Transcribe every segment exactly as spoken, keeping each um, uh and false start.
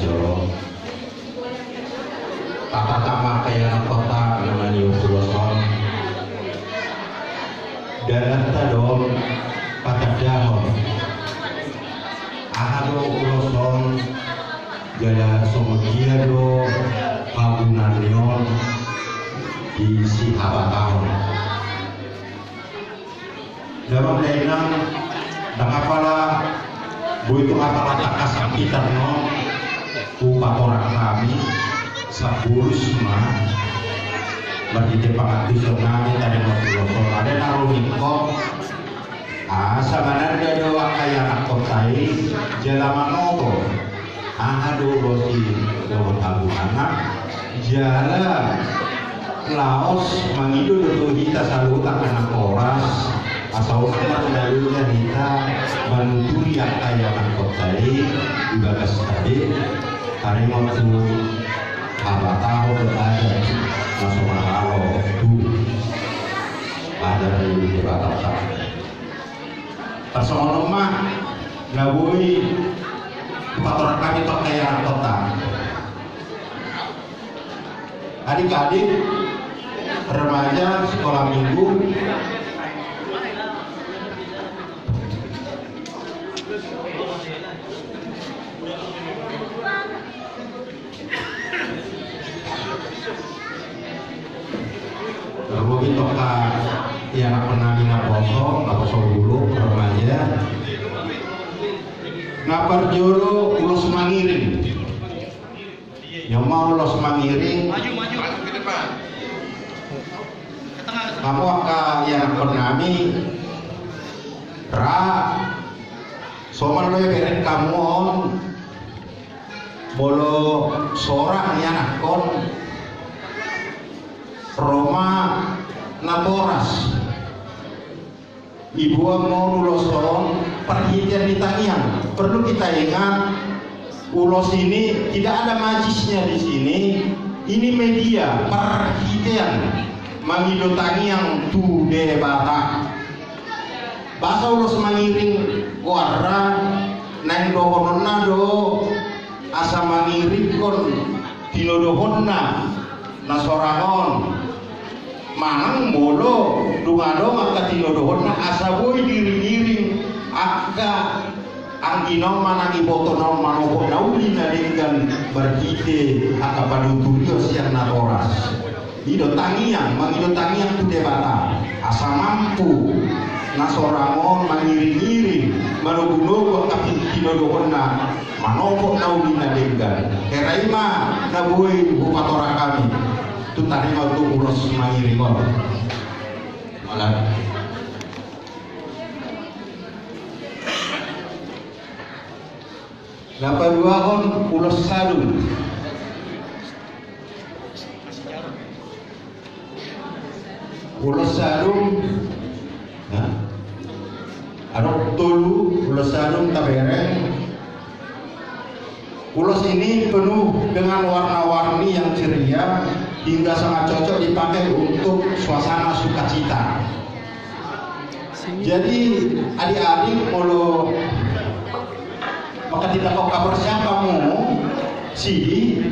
Jolo. Tatap ma angka ianakhonta na mangido ulos on. Dalanta do on patandahon aha do ulos on, jala songon dia do hagunan ni on di sihabatahon. Damang dainang, ndang apala, boi tung apala tangkas anggitan on hupatorang hami, sabolus ma marhite pangantusion nami taringot ulos on. Alai na ro ningkop, asa mananda do angka ianakhonta i jala manoto aha do ulos i dohot hagunan na, jala laos mangido do tu hita saluhut angka natoras, asa unang mardalan hita manuturi angka ianakhonta i di bagas tabe, taringot tu habatahon adat na so mangalalo tu adat ni Batak. Tarsongon on ma na boi hupatorang hami tu angka ianakhonta. Adik-adik, remaja, sekolah minggu. Ro bintong ka ianakhon nami naposo, naposo bulung, remaja. Na parjolo ulos mangiring. Ia ma ulos mangiring. Hamu angka ianakhon nami, ra, somal do ibereng hamu on. Molo sorak ni anakhon, ro ma natoras. Diboan ma on ulos on, parhitean ni tangiang. Perlu kita ingat, ulos ini tidak ada majisnya di sini. Ini media, parhitean mangido tangiang tu Debata. Bahasa ulos mangiring goarna, naeng dohononna do asa mangiringhon tinodohonna na sorang on. Manang molo dung adong angka tinodohonna asa boi diiring-iring angka anggi na on manang iboto na on manopot na uli na denggan marhite angka panuturion sian natoras. I do tangiang, mangido tangiang tu Debata asa mampu na sorang on mangiring-iring, manogu-nogu angka tinodohonna manopot na uli na denggan. Hera i ma na boi hupatorang hami tu taringot tu ulos mangiring on. Malam. Na paduahon ulos sadum. Ulos sadum. Nah. Adong tolu ulos sadum tabereng. Ulos ini penuh dengan warna-warni yang ceria hingga sangat cocok dipakai untuk suasana sukacita. Jadi, adik-adik, molo mangkatindangkon haporseaonmu, sidi,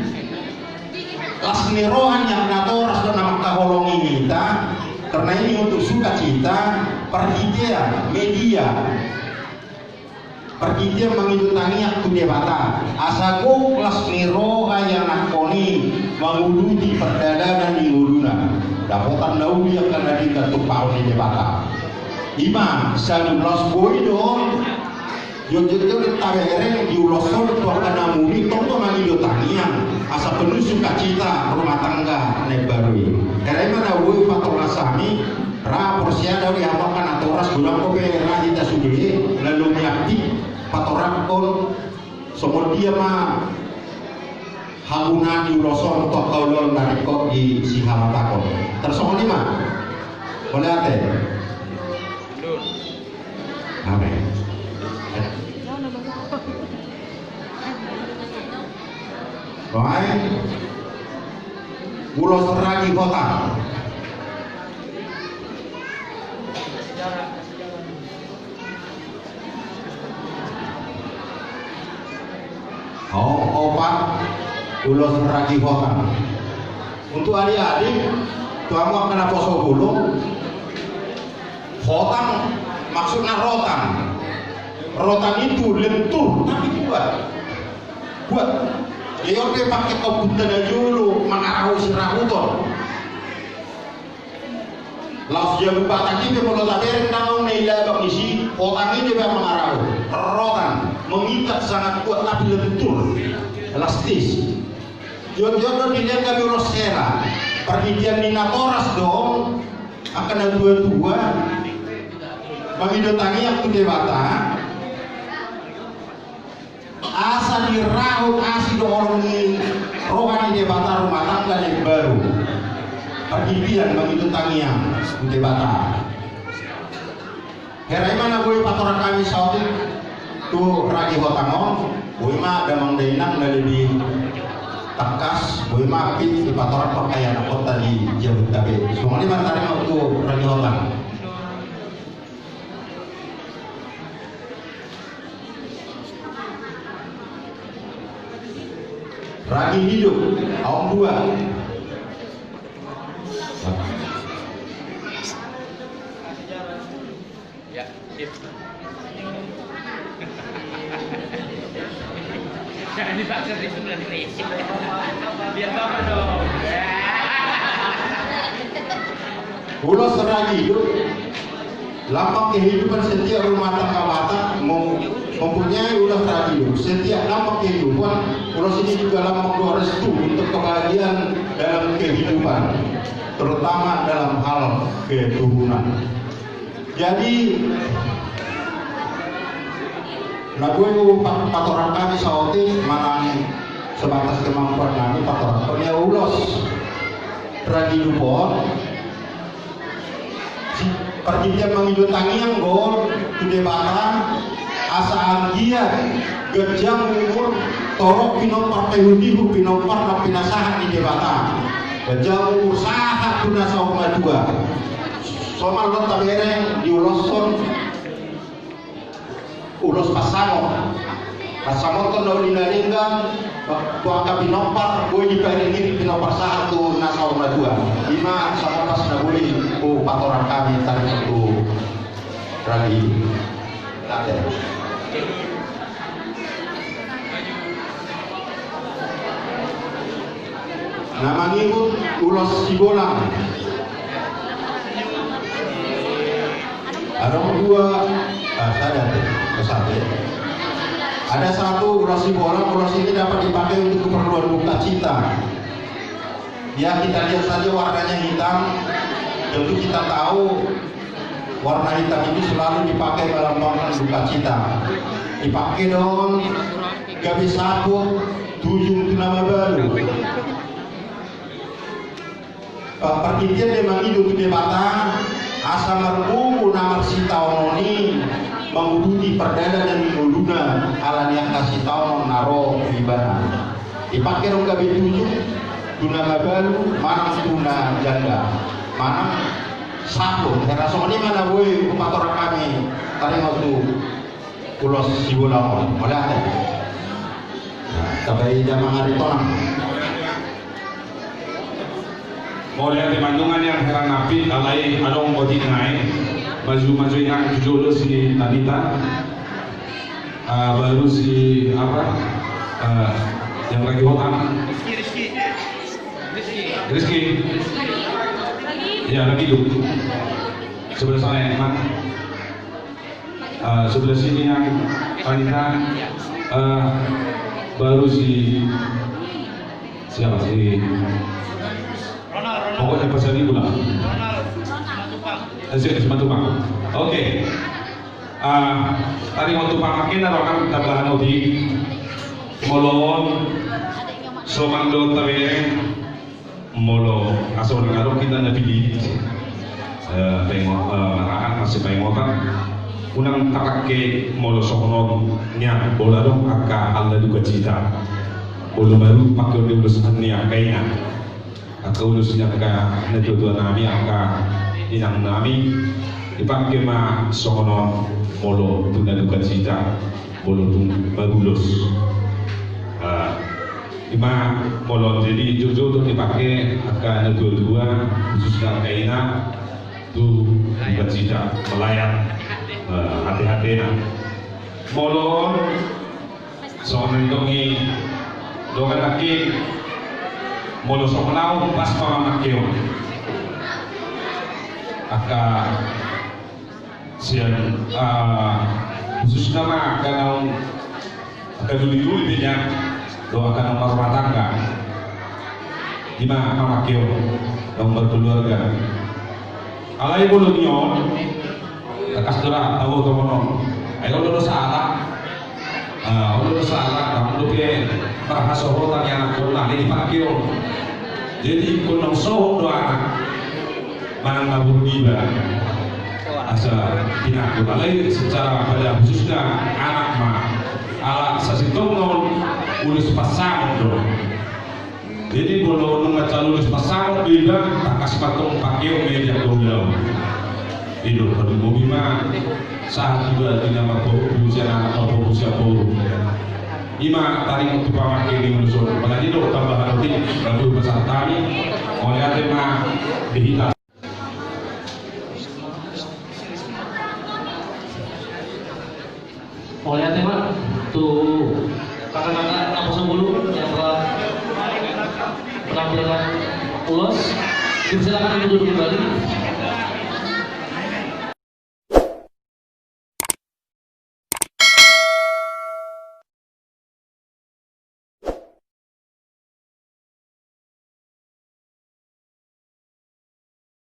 las ni roha ni angka natoras do na mangkaholongi hita, karena ini untuk sukacita, parhitean media. Parhitean mangido tangiang tu Debata, asa gok las ni roha ianakhon i manguduti pardalanan ni ngoluna, dapotan na uli angka na denggan tumpahon ni Debata. I ma sadum laos boi do on, jotjot do tabereng di ulos on tu angka na muli tong do mangido tangiang, asa penuh sukacita rumah tangga na imbaru i. Hera i ma na boi patorang hami. Ra, porsea do di hamu angka natoras, godang dope ra hita sude, lalu miakti, patorangkon, songon dia ma haguna ni ulos on tu angka ulaon na ringkot di sihabatahon. Tarsongon i ma. Mauliate. Amen. Baik. Ulos ra di hota. Oh, opat Ulos ragi hotang. Untuk adik-adik, tu hamu angka na poso bolon, hotang maksudna rotan. Rotan itu lentur, tapi kuat. Kuat. Jadi on pe pake komputer na jolo mangarahut sirahuton. Laos jabu Batak i pe molo tabereng, ndang adong na ilabang disi, hotang i pe mangarahut. Rotan, mengikat, sangat kuat, tapi lentur, elastis. Jotjot do dilehon gabe ulos hera. Partingkian ni natoras do on, angka na tuatua mangido tangiang tu Debata. Asa dirahut asi dohot holong ni roha ni Debata rumah tangga na imbaru. Partingkian mangido tangiang tu Debata. Hera i ma na boi patorang hami saotik tu ragi hotang on, boi ma damang dainang na lebih tangkas, boi ma pit dipatorang parkayananhonta di jabunta be. Songon i ma tarima tu ragi hotang. Ragi hidup, aom dua. Ya, sip. Jangan dipaksa, itu udah diresip. Biar baper dong. Ulos ragi hidup. Lambang kehidupan setiap rumah tangga Batak mem-, mempunyai ulos ragi hidup. Setiap lambang kehidupan, ulos ini juga lambang doa restu untuk kebahagiaan dalam kehidupan, terutama dalam hal keturunan. Jadi, na boi pa-, patorang hami saotik manang sebatas kemampuan nami patorang hami ulos ragi hidup on. Partingkian mangido tangiang do tu Debata, asa anggiat ganjang umur, torop pinompar, paihutihut pinompar na pinasahat ni Debata. Ganjang umur sahat tu na saur matua. Somal do tabereng diuloshon ulos pansamot. Pansamothon na uli na denggan tu angka pinompar, boi diparingiring pinompar sahat tu na saur matua. I ma sangopas na boi hupatorang hami taringot tu ragi. Ate. Na mangihut ulos sibolang. Adong dua, ah, sada tu, oh, sada. Ada satu ulos sibolang, ulos ini dapat dipakai untuk keperluan duka cita. Ya, kita lihat saja warnanya hitam. Tentu kita tahu warna hitam itu selalu dipakai melambangkan duka cita. Dipakai do on gabe saput tujung tu na mabalu. Pa-, partingkian do mangido tu Debata asa margogo na marsitaonon i manguduti pardalanan ni ngoluna ala ni angka sitaonon na ro tu ibana. Dipake do gabe tujung tu na mabalu manang tu na janda manang saput. Hera songon i ma na boi hupatorang hami taringot tu ulos sibolang on. Mauliate. Tabai damang Aritonang. Mauliate ma, nunga nian hera napit, alai adong otik nai. Maju, maju inang tu jolo si Tanita. Ah, baru si apa? Ah, yang lagi hotang. Rizky. Ya, lagi hidup. Sebelah sana ya, Mat. Ah, sebelah sini yang Tanita, ah, baru si siapa sih? Pokoknya pas lagi pulang. Eh, si, si Matupang. Oke. Ah, tadi waktu pamake na roham tabahan odi. Molo on songon do tabereng. Molo asa unang adong hita na pilih, eh, pengo-, eh, marahan masipaingotan. Unang tapake molo songon on nian, molo adong angka hal na duka cita. Molo baru pake on di ulos ni angka ina. Angka ulos ni angka natuatua nami, angka inang nami. Dipake ma songon on molo tu na duka cita, molo tung marulos. Eh, Ima, molo jadi joujou do dipake angka na tua-tua, khususna angka ina, tu buka cita, melayat, eh, hati-hatina. Molo songon na nidok ni dongan nangkin, molo songon au pas ma mangkeon. Angka sian, ah, khususna ma angka naung, angka duli-duli pe nian, dohot angka naung marrumah tangga. Ima ma mangkeon, naung berkeluarga. Alai molo nion, tangkas do ra tabo tongon on. Ai olo do sala. Ah, olo do sala, naung dope marhasohotan ni anakkon na, jadi pangkeon. Jadi ingkon naung sohot do anak manang na boru niba. Asa pinangkon, alai secara pada khususna anak ma. Ala sasintongna on ulos pansamotan do. Jadi molo nunga calulus pasangon do iba, tangkas ma tong pangkeon ma i di angka ulaon. I do, padumobi ma sahat iba di na marboru sian anak, marboru sian boru. Ima taringot tu pamangke ni ulos on. Apalagi do tambahan roti, baru pasahat hami. Mauliate ma di hita. Mauliate ma tu kakak-kakak Naposonggolu yang telah menampilkan ulos. Dipersilakan untuk duduk kembali.